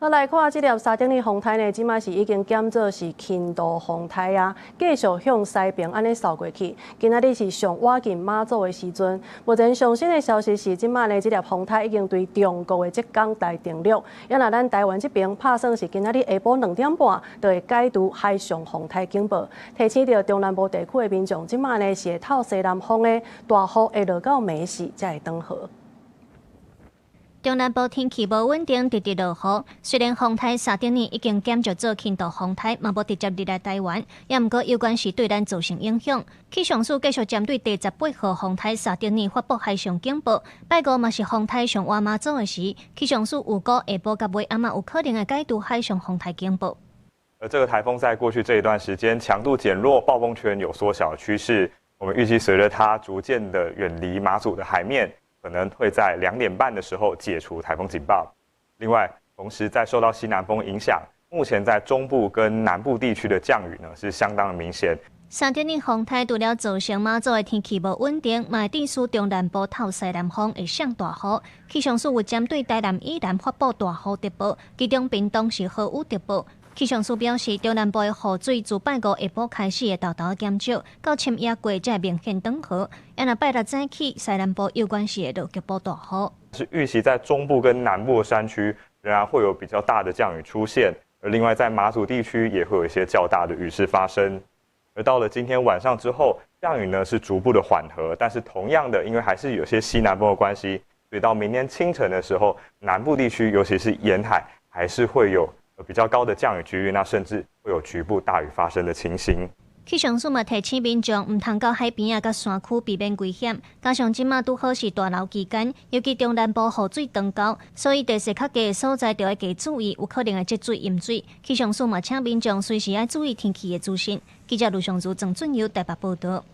好，來看這粒沙丁魚風颱呢，這擺是已經減做是輕度風颱啊，繼續向西邊按呢掃過去。今仔日是上倚近馬祖的時陣。目前上新的消息是，這擺呢這粒風颱已經對中國的浙江來登陸。啊若咱台灣這邊拍算是今仔日下晡2點半就會解除海上風颱警報。提醒著中南部地區的民眾，這擺呢是會透西南風的大雨會落到暝時才會轉好。中南部天氣無穩定，直直落雨。雖然風颱沙丁魚已經減弱做輕度風颱，嘛無直接入來台灣，也毋過有關是對咱造成影響。氣象署繼續針對第18號風颱沙丁魚發布海上警報。拜五嘛是風颱上倚馬祖的時，氣象署預估下晡佮尾暗仔有可能會解除海上風颱警報。而這個颱風在過去這一段時間強度減弱，暴風圈有縮小趨勢。我們預計隨着它逐漸的遠離馬祖的海面，可能會在2點半的時候解除颱風警報。另外，同時在受到西南風影響，目前在中部跟南部地區的降雨呢是相當的明顯。沙丁魚風颱除了造成馬祖的天氣無穩定，嘛會致使中南部透西南風會上大雨。氣象署有針對台南以南發布大雨特報，其中屏東是豪雨特報。氣象署表示，中南部的雨水自拜五下晡開始會沓沓減少，到深夜過才會明顯轉好。啊若拜六早起，西南部有關是會落局部大雨。是預期在中部跟南部的山區仍然會有比較大的降雨出現，而另外在馬祖地區也會有一些較大的雨勢發生。而到了今天晚上之後，降雨呢是逐步的緩和，但是同樣的，因為還是有些西南風的關係，所以到明天清晨的時候，南部地區尤其是沿海，還是會有比較高的降雨幾率，那甚至會有局部大雨發生的情形。氣象署嘛提醒民眾，毋通到海邊仔佮山區避免危險。加上這馬拄好是大流期間，尤其中南部雨水當夠，所以地勢較低的所在著愛加注意，有可能會積水淹水。氣象署嘛請民眾隨時愛注意天氣的資訊。記者盧尚如、鄭俊佑台北報道。